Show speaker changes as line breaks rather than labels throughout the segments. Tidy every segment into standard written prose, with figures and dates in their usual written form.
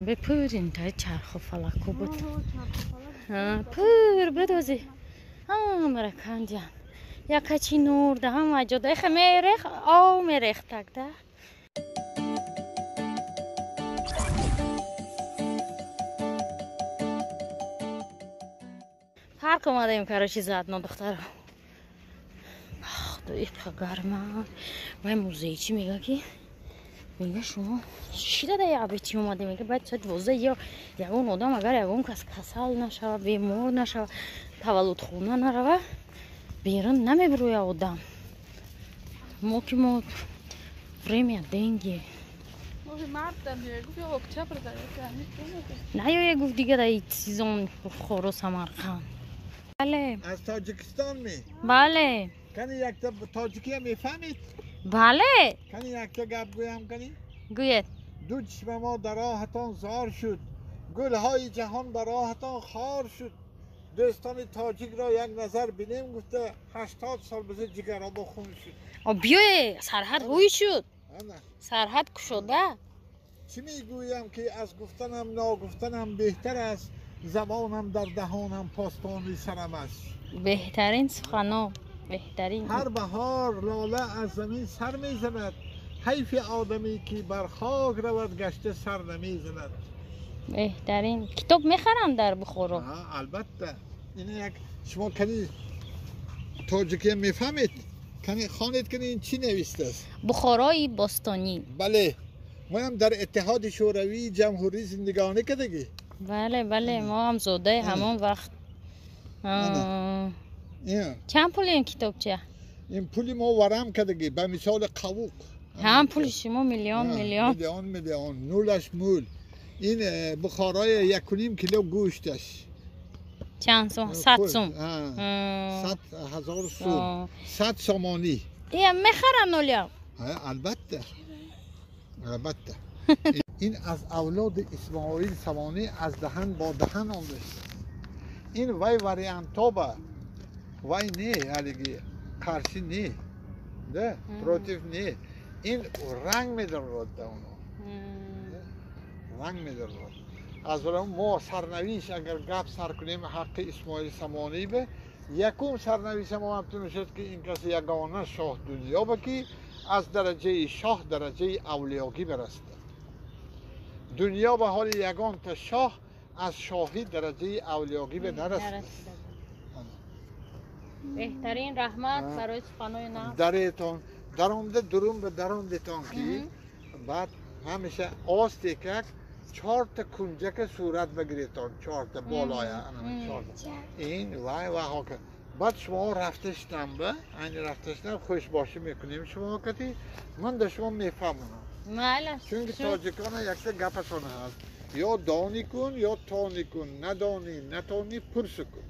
Бепур интаи чарху фалаку буд. Пур буд ози. Ҳамара кандиан. Якачи нур да ҳама ҷода. Эха мерех, ов мерехтак да. Парк омадаем, короче, заодно, духтаро. Иқа гарма. Вай музейчи мега ки мега шумо чӣ дада ябечи омаде, мега бояд соат 12 ё ягон одам агар ягон кас касал нашава, бемор нашава, таваллудхона нарава, берун намебироя одам. Мо ки мо время деньги. Наёе гуфт дига дар сезон Бухоро, Самарқанд. Бале.
Аз Тоҷикистон ми?
Бале.
Кани якта тоҷикия мефаҳмед?
Бале.
Кани якта гап гӯям кани?
Гӯед.
Ду чишма мо дар роҳатон зор шуд, гулҳои ҷаҳон ба роҳатон хор шуд. Дӯстони тоҷикро як назар бинем гуфта 80 сол бизе ҷигаробо хун шуд.
О биёе, сарҳад ҳуй шуд. Сарҳад кушода.
Чӣ мегӯям ки аз гуфтанам ногуфтанам беҳтар аст, забонам дар даҳонам постони сарам аст.
Беҳтарин сухано. Беҳтарин.
Ҳар баҳор лола аз замин сар мезанад, ҳайфи одаме ки бар хок равад гашта сар намезанад.
Беҳтарин. Китоб мехарам дар Бухоро?
Албатта. Ина як шумо кани тоҷикия мефаҳмед? Кани хонед кани ин чӣ навиштааст?
Бухорои бостонӣ.
Бале. Моям дар Иттиҳоди Шӯравии ҷамҳурӣ зиндагонӣ кардагӣ.
Бале, бале, мо ҳам зодаи ҳамон вақт. Чанд пули ин китобча?
Ин пули мо варам кардагӣ, ба мисоли қавуқ.
Ҳам пули шумо миллион, миллион.
Миллион, миллион. Нулаш мул. Ин Бухорои 1.5 кило гӯшташ.
Чанд сум? 100 сум.
100 ҳазор сум. 100 сомонӣ.
Ия мехарам нуля.
Албатта. Албатта. Ин аз авлоди Исмоил Сомонӣ аз даҳан бо даҳан омехт. Ин вай вариантоба вай не, алиги қарши не, да, против не. Ин ранг медарод да оно. Ранг медарод. Аз мо сарнавиш агар гап сар кунем ҳаққи Исмоил Сомонӣ бе, якум сарнавиша мо ҳамтун мешуд ки ин кас ягона шоҳ дунё ба ки аз дараҷаи шоҳ дараҷаи авлиёгӣ барасад. Дунё ба ҳоли ягонта шоҳ аз шоҳӣ дараҷаи авлиёгӣ ба нарасад.
Беҳтарин, раҳмат барои суханои нав.
Даретон даромда дурум ба даромдетон ки баъд ҳамеша остекак чорта кунҷака сурат багиретон, чорта болоя, чорта. Ин вай ва ҳока. Баъд шумо рафта шитам ба, айни рафта шитам хушбошӣ мекунем шумо кати, ман да шумо мефаҳмонам.
Майла.
Чунки тоҷикона якта гапашон ҳаст. Ё дони кун, ё тони кун, надонӣ, натонӣ пурсу кун.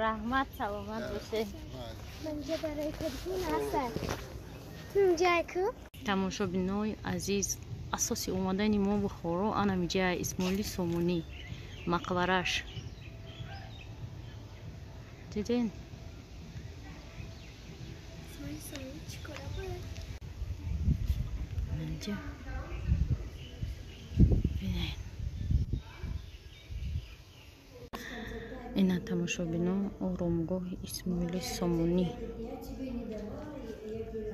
Раҳмат, саломат бошед. Тамошобинои азиз, асоси омадани мо Бухоро анамиҷа Исмоили Сомонӣ, мақбараш. Диден? Инҷа. Бинед. Ина тамошобино оромгоҳи Исмоили Сомонӣ,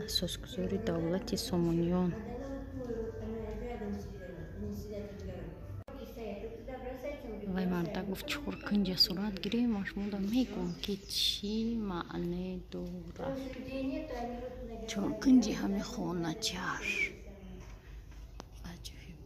асосгузори давлати Сомониён. Вай мардак гуфт чор кунҷа сурат гирем, ашмода мегӯм ки чӣ маъне дорад. Чор кунҷи ҳами хоначар. Аҷоиб.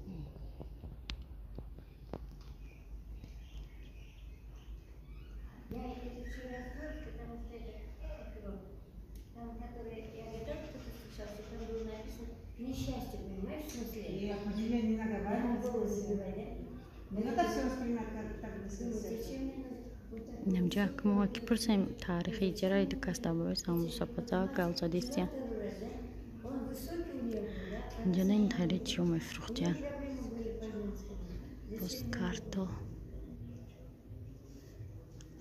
Инамҷа мо ки пурсем таърихи иҷораи ду кас дар бораи самбусапаза гап задистиян. Инҷа на ин таърих чиё мефурӯхтиян? Боз карто,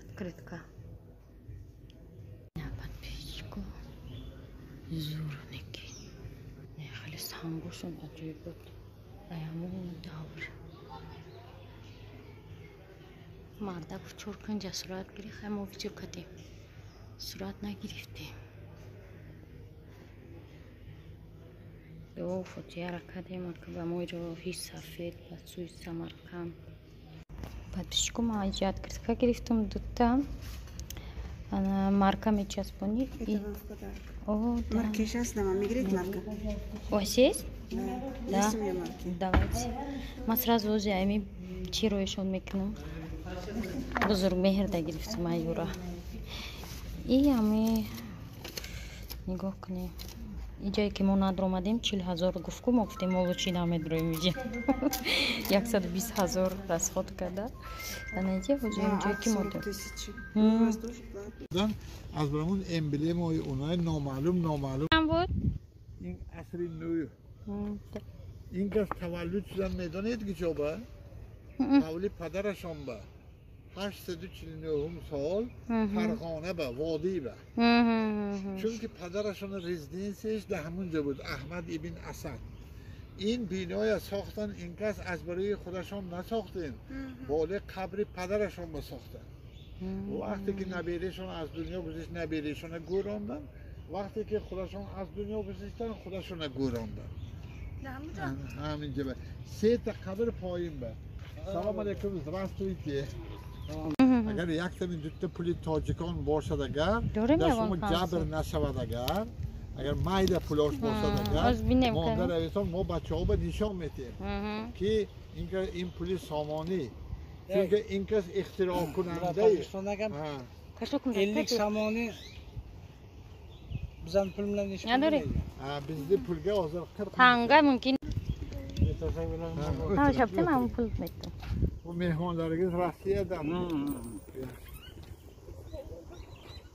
открытка. Подписчико зур неки. Хеле сангошон аҷоиб буд. Ай ҳамон давр. Марда гуфт чор кунҷа сурат гирифт, хай мо видео кардем. Сурат нагирифтем. Дуо фотияра кардем, ба мои роҳи сафед ба сӯи Самарқанд. Подписчику ма иҷа открытка гирифтам дута. Марка мечаспонӣ.
Это вам в подарок.
О, да.
Марки сейчас дам, мигрит марка.
У вас есть?
Да.
Да.
Есть у меня марки.
Давайте. Ма сразу ози ами чироишон мекунам. Бузург меҳрда гирифтам аюра. И ами нигоҳ кунем. Иҷое ки мо надромадем 40 000 гуфт ку, мо гуфтем мо лучи намедроем иҷа. 120 000 расход карда. Анаҷа ҳоҷаем ҷое ки мо
40 тысяч.
Аз барамон эмблемаи онаи номаълум номаълум.
Буд?
Ин асри нӯ. Ин кас таваллуд шудан медонед ки ҷо ба? Ҳавли падарашон ба. 849 сол Фарғона ба, водӣ ба. Чунки падарашон резиденсияш дар ҳамон ҷо буд, Аҳмад ибн Асад. Ин биноя сохтан ин кас аз барои худашон насохтен, болои қабри падарашон ба сохтан. Вақте ки набераашон аз дунё гузашт, набераашона гӯрондан, вақте ки худашон аз дунё гузаштан, худашона гӯрондан. Ҳамин ҷо ба. Се та қабр поин ба. Салом алейкум, здравствуйте. Агар яктами дутта пули тоҷикон бошад агар, дар шумо ҷабр нашавад агар, агар майда пулош бошад агар, монда равитон мо бачаҳо ба нишон метиҳем, ки ин пули сомонӣ, чунки ин кас ихтироъкунандаи
50 сомонӣ bizani pul bilan necha pul?
Bizni pulga hozir 40
танга мумкин. Тамошобтим, пул metdim.
Bu mehmonlaringiz Rossiyadan.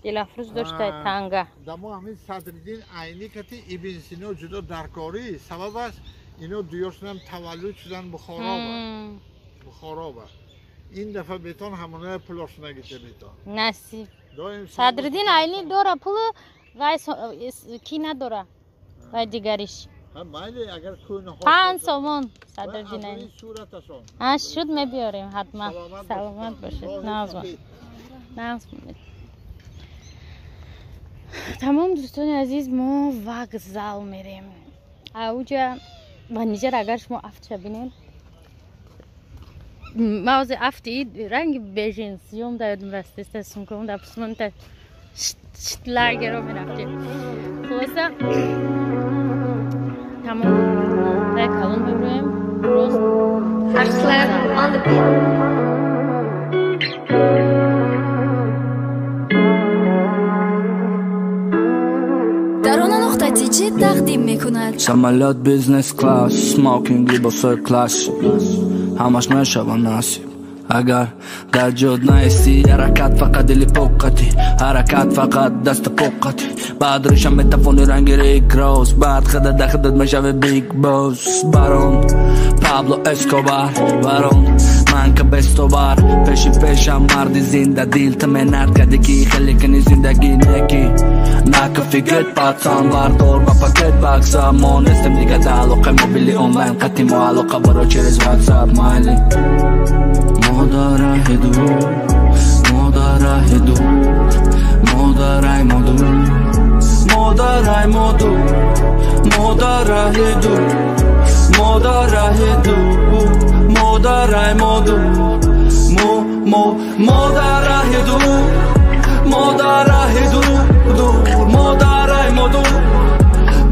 Dilafruz do'shday танга.
Дамо ҳамин Садриddin Айнӣ кати Ибн Сино ҷудо даркорӣ, сабаб аст ино дуёшонам таваллуд шудан Бухоро ба. Бухоро ба. Ин дафа бетон ҳамоная пулошона гирифта бетон.
Насиб. Садриddin Айнӣ дора пулу вай ки надора? Вай дигариш.
Майли агар кӯнаҳо
5 сомон Садриддин Айнӣ.
Сураташон.
Шуд мебиёрем ҳатман. Саломат бошед. Назм. Назм. Тамом дӯстони азиз, мо вокзал мерем. Ауҷа ва ниҷар агар шумо афтша бинед, ма ҳозир афти ранги беженсиём да ёдам растеста сумкам да пусмонта лагеро мерафтем. Хулоса тамом дай калон биброем рост.
Тарона нуқта тиҷи тақдим мекунад.
Самолёт бизнес класс, смокинг либосои классик, ҳамаш мешава насиб. Агар дар ҷод наистӣ, ҳаракат фақат дили поққатӣ, ҳаракат фақат даста поққатӣ. Баъд реша метавони ранги Рик Роуз, баъд худат дар худат мешави Биг Босс. Барон Пабло Эскобар, барон ман ка бестобар, пеши пешам марди зиндадил. Ту менат кардӣ ки хеле кунӣ зиндагӣ некӣ, нака фикрет пацан, бардор ба пакет бакса. Мо нестем дига дар алоқаи мобили онлайн, қатъи мо алоқа баро через ватсап майли. Модараи дур, модараи дур, модараи мо дур, модараи мо дур, модараи дур, модараи дур, модараи мо дур, мо мо модараи дур, модараи дур, дур, модараи мо дур,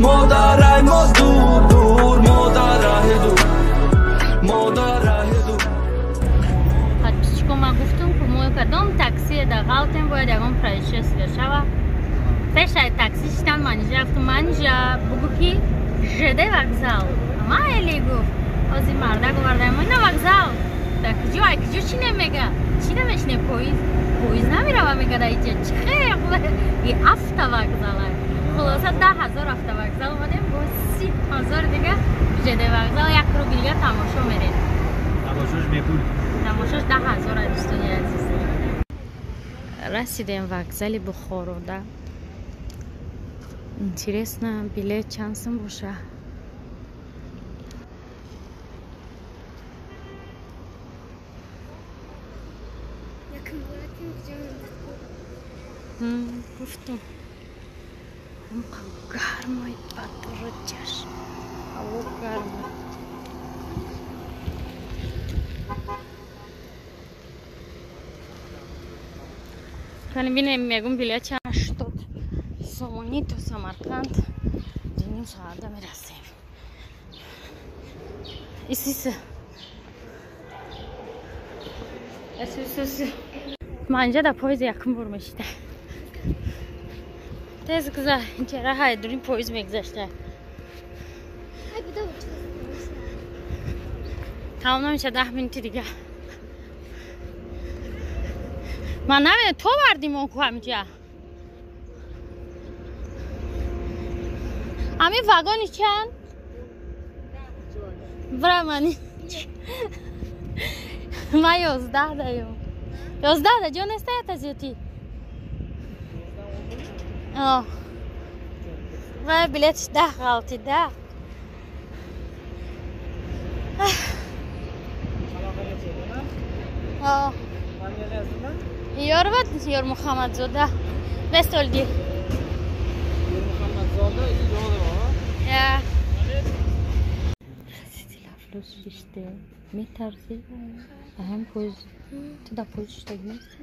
модараи мо дур, дур, модараи дур, модараи дур.
Ма гуфтум ки мо кадом такси да ғалтем, бояд ягон происшествие шава. Пешаи такси шитан Манижа гуфтум, Манижа бугу ки ЖД вокзал. Майли гуфт. Ҳозир мардак овардаем ина вокзал. Да куҷо ай куҷо чӣ намега? Чӣ намешине поезд? Поезд намерава мега да иҷа. Чӣ хел и автовокзал. Хулоса 10 000 автовокзал омадем, бо 30 000 дига ЖД вокзал як круг дига тамошо мерем.
Тамошош бепул.
Тамошош 10 000 дӯстони азиз. Расидем вокзали Бухоро, да. Интересно, билет чанд сум боша? Гуфтум. Гармой батурчаш. Ҳаво гармай. Кани бинем мегум билет 80 сомонӣ то Самарқанд. 2.5 соата мерасем. Исиса. Исиса. Манҷа да поезд якум бор мешида. Тез гузар, чера ҳайдурин поезд мегузашта. Тамом намеша 10 минути дига. Ман намедонам то вардим он ку ҳамиҷа. Ҳамин вагони чанд? Бра мани. Ман 11 даём. 11 да ҷо неста ята зиёдӣ? Вай билетш 10 ғалти 10. Ёрват Ёр Муҳаммадзода. Нестолди.
Ёр Муҳаммадзода
Я. Дилафрӯз шиште. Метарсӣ? Ҳам поезд. Ту дар поезд шиштагӣ нестӣ?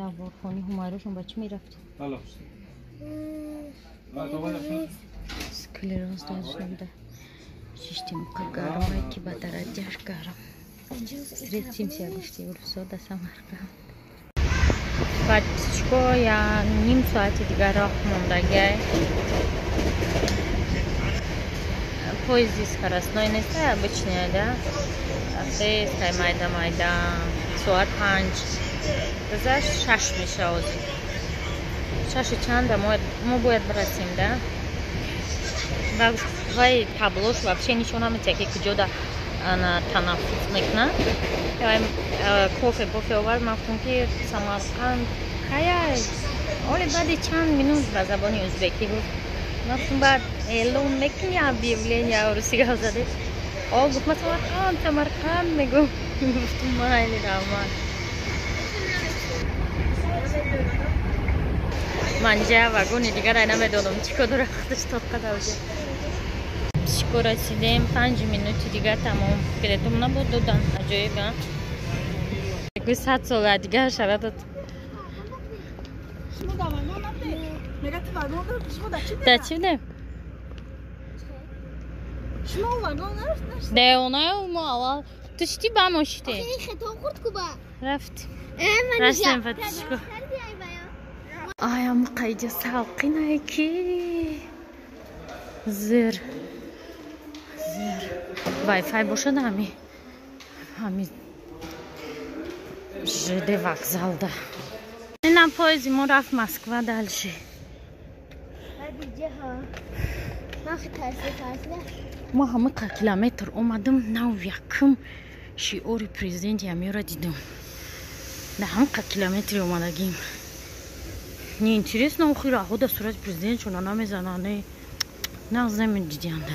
Я борхони Ҳумайрошон ба чӣ мерафтӣ? Склероз дажнамда. Шиштем гармай ки ба дараҷаш гарм. Встретимся, гуфти Урусо да Самарқанд. Батчко я ним соати дигар роҳ мондагиай. Поезди скоростной нест, обычный, да? Рафтестай майда майда. Соат 5. Гузашт 6 меша ҳозир. 6 чанда мо бояд бирасем, да? Вай таблош вообще нишон наметиҳад ки куҷо да танаффус мекунад. Кофе бофе овард, ман гуфтам ки Самарқанд каяй. Оле баъди чанд минут ба забони ӯзбекӣ гуфт. Ман гуфтам баъд эълон мекунӣ объявление русӣ гап заде. О гуфт ман Самарқанд, Самарқанд мегӯм. Гуфтам майли раҳмат. Манҷа вагони дигар ай намедонам чӣ кор дорад худаш тоқа давҷа. Пишко расидем, 5 минути дигар тамом. Билетум набуд додан, аҷоиб, а? Гӯй 100 сола дигар шарадат. Да чӣ будем? Девонаю мо аввал. Ту шитӣ ба мо шитӣ? Рафт. Рафтем ба Пишко. Аям қайҷа салқинае ки зир зир вайфай бошад ҳами ҳами ЖД вокзалда. Инам поезди мо рафт Москва дальше. Мо ҳама километр омадам, нав якум шиори президенти ҳамиёра дидам. На ҳама километри омадагим. Не интересно, охи раҳо да сурати президентшона намезананд. Не, нағз намедидианд.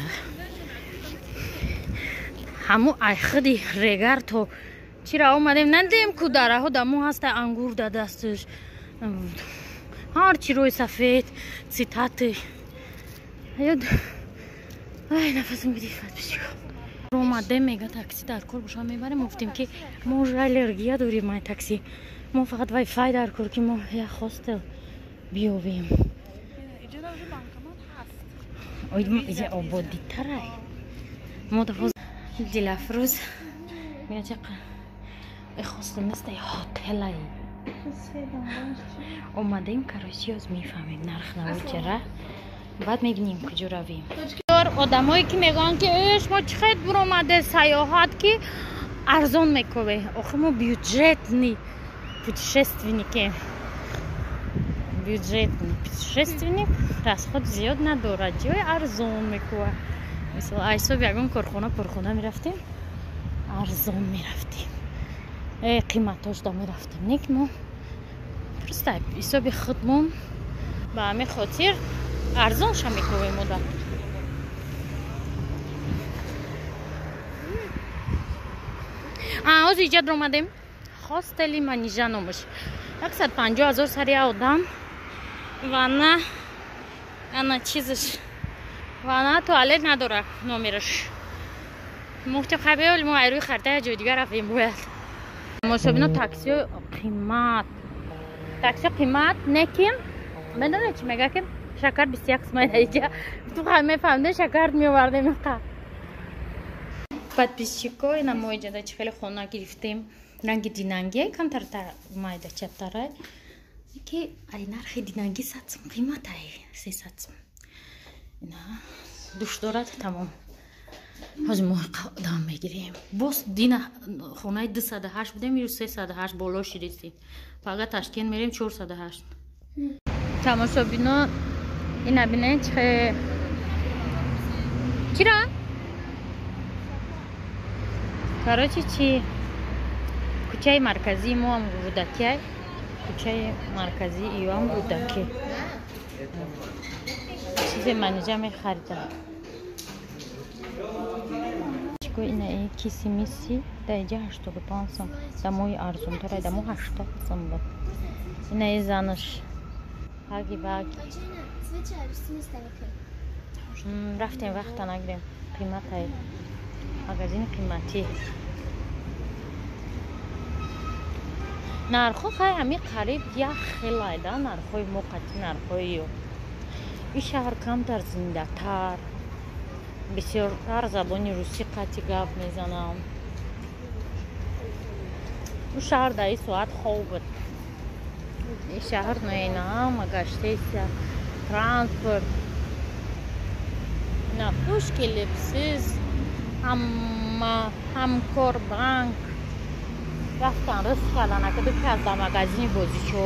Ҳаму айхиди регар то чира омадем, надидем ку дар раҳо да мо ҳаста ангур да дасташ. Ҳар чи рӯи сафед, цитаты. Ай, нафасам гирифт бисёр. Омадем, мега такси дар кор боша мебарем. Гуфтем ки мо уже аллергия дорем ай такси. Мо фақат вайфай дар кор ки мо як хостел биёбем. Иҷа ободитарай. Мо дафоз Дилафрӯз мега чақа хостел нест, хотелай. Омадем, короче, ёз мефаҳмем нарх навоҷара. Баъд мебинем куҷо равем. Одамое ки мегӯянд ки шумо чӣ хел буромаде саёҳат ки арзон мекобе. Охи мо бюджетный путешественникем. Бюджетный путешественник расход зиёд надорад, ҷои арзон мекува. Мисол айсоб ягон корхона порхона мерафтем, арзон мерафтем. Қиматош да мерафтем. Не ки мо просто ҳисоби худмон ба ҳамин хотир арзонша мекувем ода. Ҳозир иҷа омадем. Хостели Манижа номаш. 150 000 сари одам. Ванна ана чизаш. Ванна туалет надора номераш. Муфтим хабел мо айрӯи харта ҷои дигар рафтем бояд. Мошобино таксио қимат. Таксио қимат не ки медонед чӣ мега ки шакар 21 сомон иҷа. Ту мефаҳмидем шакар меовардем иқа. Подписчико ина мо иҷада чӣ хеле хона гирифтем. Ранги динанги камтар майда чаптарай. Ки ай нархи динанги 100 сом қимат ай 300 сом. Ина душ дорад тамом. Ҳозир мо дам мегирем. Боз дина хонаи 208 будем, ю 308 боло шидистем. Фақат Ташкент мерем 408. Тамошобино ина бинед чӣ чира? Короче, чи кӯчаи марказии мо ҳам Рӯдакиай, кӯчаи марказии иё ҳам Рӯдакӣ. Чизе Манижа мехаридам. Чико ина кисимиси да иҷа 85 сом, да мои арзонтар, да мо 80 сом буд. Ина и занаш ҳаги баги. Рафтем вақта нагирем. Қиматай. Магазини қиматӣ. Нархҳо хай ҳами қариб як хелай да нархҳои мо қатӣ нархҳои ё. Ин шаҳр камтар зиндатар, бисёртар забони русӣ қатӣ гап мезанам. Ӯ шаҳр дар ин соат хоб буд. Ин шаҳр ноина ҳама гаштеся, транспорт. Ина хушки либсиз, ҳама ҳамкор банк. Рафтан ризқ кардан, акаду ки аз дар магазини бозичо.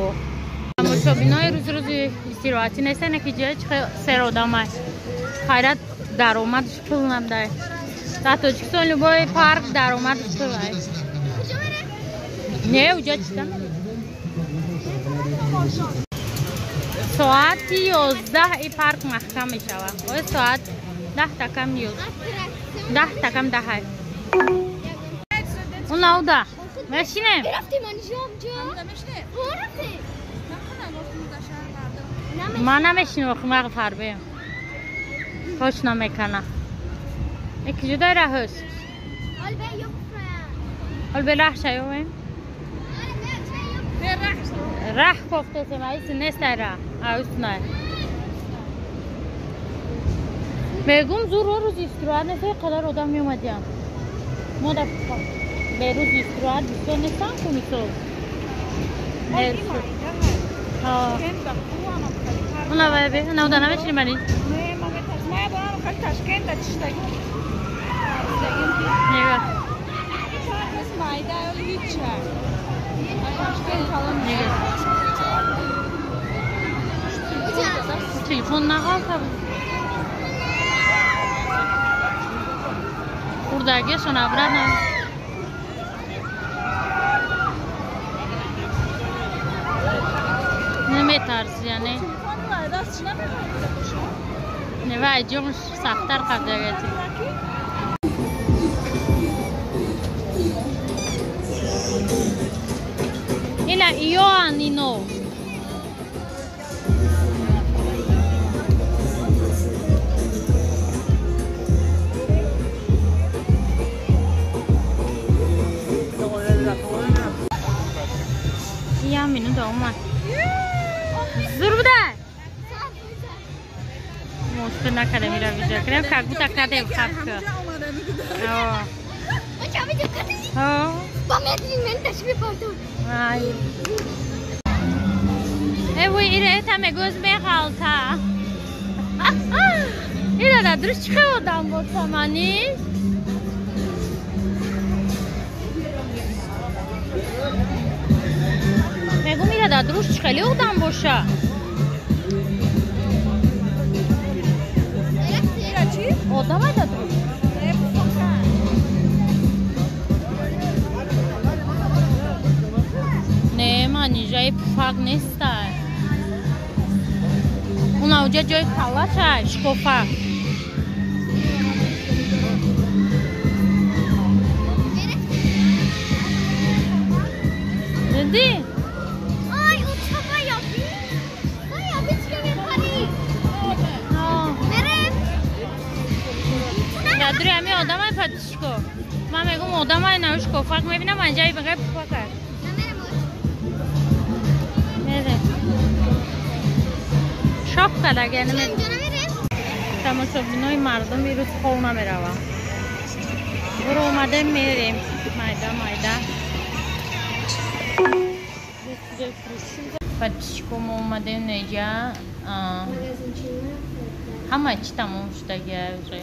Тамошобинои рӯзи рӯзи истироҳатӣ нестан, ки ҷои чи сер одамай. Хайрат даромадаш пул набудай. Дар Тоҷикистон любой парк даромадаш пул ай. Не, уҷа чита мерем. Соати 11 и парк маҳкам мешавад. Ой соат 10 такам 10. 10 такам 10. Унауда. Мешинем. Ман намешинам, охи ман фарбеем. Хош намекана. Яки ҷудай раҳст. Ҳол бе раҳ шаёвем. Раҳ кофтесем, аиси нестай раҳ. Аис най. Мегум зур рӯзи истироҳат нест, қадар одам меомадиям. Мо дар бе рӯзи истироҳат бисёр нестам ку мисол. Уна вай бе, уна уда намешини мани?
Не, ма метарсам. Ма барам хали Ташкент да чиштагим.
Нега.
Парк майда, оли ҳича. Ташкент калон
нега. Телефон нағалта. Хурдагиашон обратно. Наметарси, яъне. Не, вай ҷонш сахттар қабдагати. Ина иоан ино. Я минута омад. Зур буда. Мушкил накардем ира видео кардем, как будто кардем хапка. Э вой ира эта мегӯз меғалта. Ира дар дуруст чӣ хел одам боша мани? Мегум ира дар дуруст чӣ хеле одам боша? Одам ай дар дуруст? Не, манижаи пуфак нестай. Уна уҷа ҷои калашай, шкофа. Хӯрдӣ?
Ай, утоба ёби. Ай, ёби чӣ мепарӣ? Мерем.
Ядри ами одамай подписчико. Ман мегум одамай навиш кофак мебинам анҷаи бигай пуфака. Мерем. Шоқ кадаг яъне. Тамошобинои мардум ирӯз хов намеравам. Буро омадем мерем. Майда майда. Подписчико мо омадем неҷа. Ҳама чӣ тамом шудагия уже.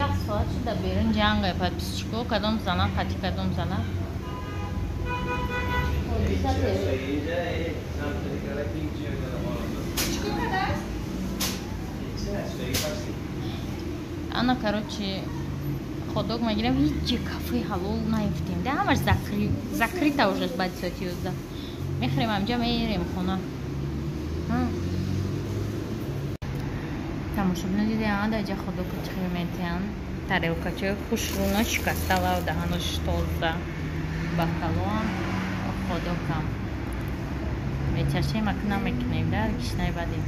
Як соат шуда берун ҷанга подписчико кадом зана қати кадом зана. Ана короче ходок мегирем ҳеҷ кафеи ҳалол наёфтем. Да ҳамаш закрита уже баъди соати 11. Мехӯрем амҷа мерем хона. Тамошобино дидем даҷа ходока чӣ метиҳанд. Тарелкачаи хушрӯна шикаста ва даҳанош тоза. Бакалоам ходокам. Мечашем ака намекунем да кишнаи бадем.